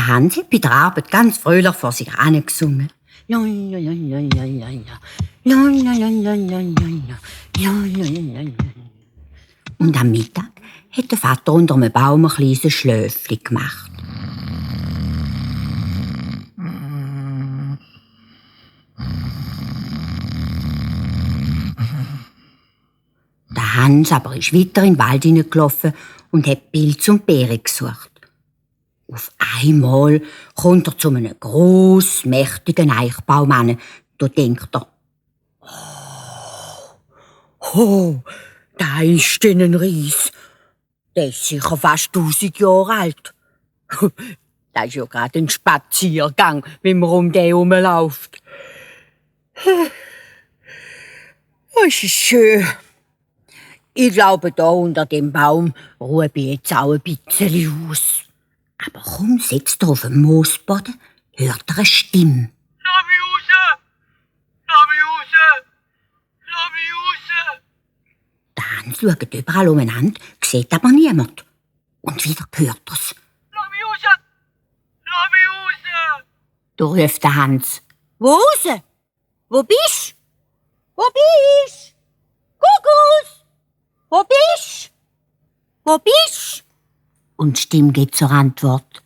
Der Hans hat bei der Arbeit ganz fröhlich vor sich angesungen. Und am Mittag hat der Vater unter einem Baum ein kleines Schläfchen gemacht. Der Hans aber ist weiter in den Wald hineingelaufen und hat Pilze und Beeren gesucht. Auf einmal kommt er zu einem grossen, mächtigen Eichbaum an. Da denkt er, oh, da ist denn ein Ries. Der ist sicher fast 1000 Jahre alt. Das ist ja gerade ein Spaziergang, wenn man um den herumläuft. Das ist schön. Ich glaube, da unter dem Baum ruhe ich jetzt auch ein bisschen aus. Aber kaum sitzt er auf dem Moosboden, hört er eine Stimme. Lass mich raus! Lass mich raus! Lass mich raus! Der Hans schaut überall umeinander, sieht aber niemand. Und wieder hört er's. Lass mich raus! Lass mich raus! Da ruft der Hans. Wo raus? Wo bist? Wo bist? Kuckuck! Wo bist? Wo bist? Und die Stimme gibt zur Antwort.